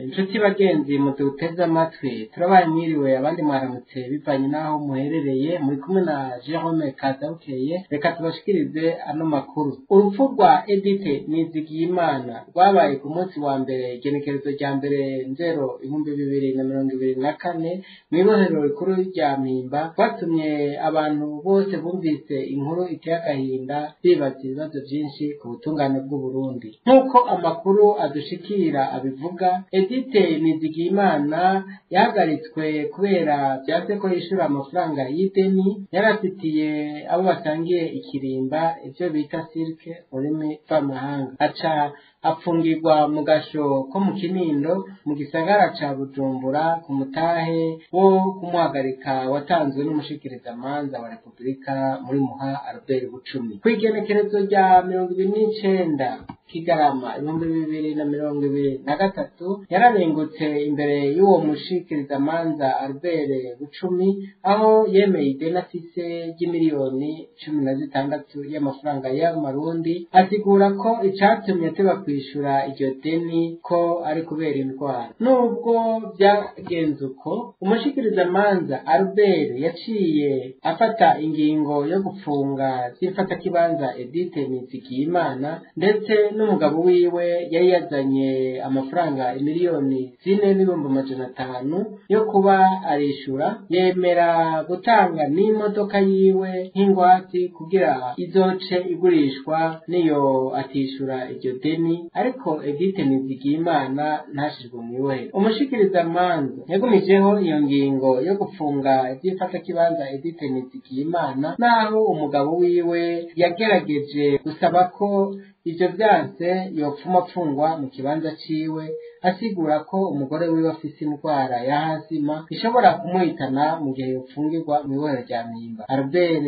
Inshuti bagenzi muduteze amatwi, turabaye mwiriwe abandi mwaramutse bivanye n'aho muherereye. Muri kumwe na Jerome Kazabukeye. Reka tubashikirize ano makuru. Urupfu rwa Edith Nizigiyimana rwabaye ku munsi wa mbere, igenekerezo rya 1 nzero 2024, mw'ibohero rikuru rya Mpimba, rwatumye abantu bose bumvise inkuru iteye agahinda bibaza ibibazo vyinshi ku butungane bw'Uburundi. Nk'uko amakuru adushikira abivuga, Edith Nizigiyimana yahagaritswe kubera vyanse ko yishura amafaranga y'ideni yarafitiye abo basangiye ikirimba, ivyo bita cirque mu rurimi mvamahanga, aca apfungirwa mu gasho ko mu Kinindo mu gisagara ca Bujumbura, ku mutahe wo kumuhagarika watanzwe n'umushikirizamanza wa Repubulika muri Muha, Albert Bucumi. Kw'igenekerezo rya 29 Kigarama 2023, yararengutse imbere y'uwo mushikirizamanza Albert Bucumi, aho yemeye ideni afise ry'imiliyoni 16 y'amafaranga y'amarundi, asigura ko icatumye ateba kwishura iryo deni ko ari kubera indwara. Nubwo vyagenze uko, umushikirizamanza Albert yaciye afata ingingo yo gupfunga vy'imfatakibanza Edith Nizigiyimana, ndetse n'umugabo wiwe yari yazanye amafaranga 4,500,000 yo kuba arishura, yemera gutanga n'imodoka yiwe nk'ingwate kugira izoce igurishwa niyo atishura iryo deni. Ariko Edith Nizigiyimana ntashirwe mw'ibohero. Umushikirizamanza yagumijeho iyo ngingo yo gufunga ivy'imfatakibanza Edith Nizigiyimana, naho umugabo wiwe yagerageje gusaba ko ivyo vyanse yopfuma apfungwa mu kibanza ciwe, asigura ko umugore wiwe afise indwara ya asima ishobora kumuhitana mu gihe yopfungirwa mw'ibohero rya Mpimba. Albert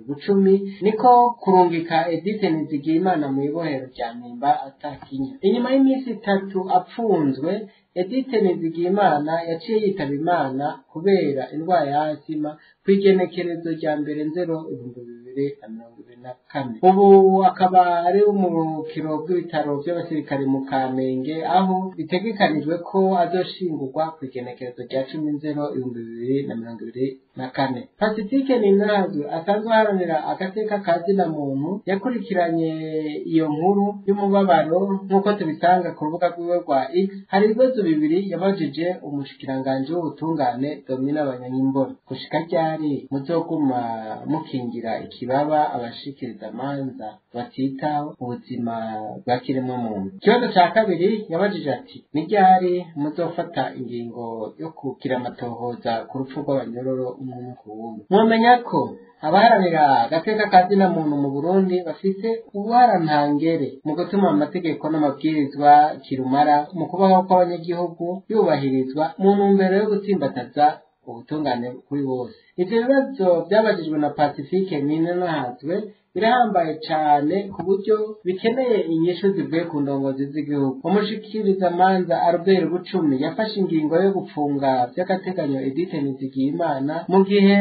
Bucumi niko kurungika Edith Nizigiyimana mw'ibohero rya Mpimba atakinya. Inyuma y'iminsi 3 apfunzwe, Edith Nizigiyimana yaciye yitaba Imana kubera indwara ya asima kw'igenekerezo rya 1 nzero 2024. Ubu akaba ari mu buruhukiro bw'ibitaro vy'abasirikare mu Kamenge, aho bitegekanijwe ko azoshingurwa kw'igenekerezo rya 10 nzero 2024. Pacifique Ninazo asanzwe aharanira agateka ka zina muntu yakurikiranye iyo nkuru y'umubabaro, nk'uko tubisanga ku rubuga rwiwe rwa X. Hari ibibazo bibiri yabajije umushikiranganji w'ubutungane Domina Banyankimbona: gushika ryari muzoguma mukingira ikibaba abashikirizamanza batitaho ubuzima bwa kiremwamuntu? Ikibazo ca kabiri yabajije ati: ni ryari muzofata ingingo yo kugira amatohoza ku rupfu rw'abanyororo umwe umwe ku wundi? Mwomenya ko abaharanira agateka ka zina muntu mu Burundi bafise ubuharantangere mu gutuma amategeko n'amabwirizwa kirumara mu kubaho kw'abanyagihugu yubahirizwa, mu ntumbero yo gutsimbataza ubutungane kuri bose. Ivyo bibazo vyabajijwe na Pacifique Nininahazwe birahambaye cane ku buryo bikeneye inyishu zivuye ku ndongozi z'igihugu. Umushikirizamanza Albert Bucumi yafashe ingingo yo gupfunga vy'agateganyo Edith Nizigiyimana mu gihe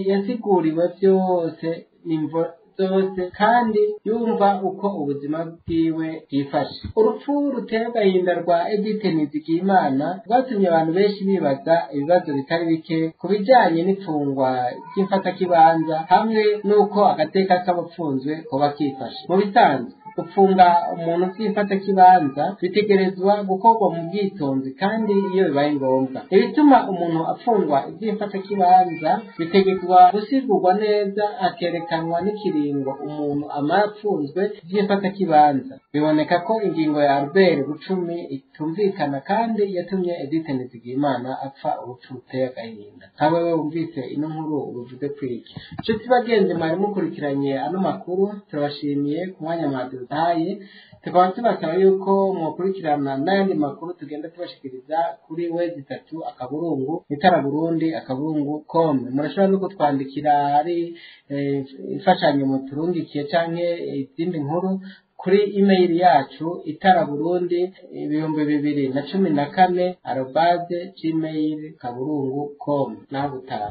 yasiguriwe vyose n'imvo zose, kandi yumva uko ubuzima bwiwe bwifashe. Urupfu ruteye agahinda rwa Edith Nizigiyimana rwatumye abantu benshi bibaza ibibazo bitari bike ku bijanye n'ifungwa ry'imfatakibanza hamwe n'uko agateka k'abapfunzwe koba kifashe. Mu bisanzwe, gufunga umuntu vy'imfatakibanza bitegerezwa gukorwa mu bwitonzi, kandi iyo bibaye ngombwa ibituma umuntu afungwa ivy'imfatakibanza bitegerezwa gusigurwa neza, hakerekanwa n'ikiringo umuntu amara apfunzwe vy'imfatakibanza. Biboneka ko ingingo ya Albert Bucumi itumvikana kandi yatumye Edith Nizigiyimana apfa urupfu ruteye agahinda. Nka wewe wumvise ino nkuru, ubivuze kwiki? Nshuti bagenzi mwari mukurikiranye ano makuru, turabashimiye ku mwanya mwaduhaye, tukaba tubasaba yuko mwakurikirana n'ayandi makuru tugenda tubashikiriza kuri w3.itaraburundi.com. Murashobora no kutwandikira, ari imfashanyo muturungikiye canke izindi nkuru, kuri email yacu itaraburundi2014@gmail.com. Naho gutaha.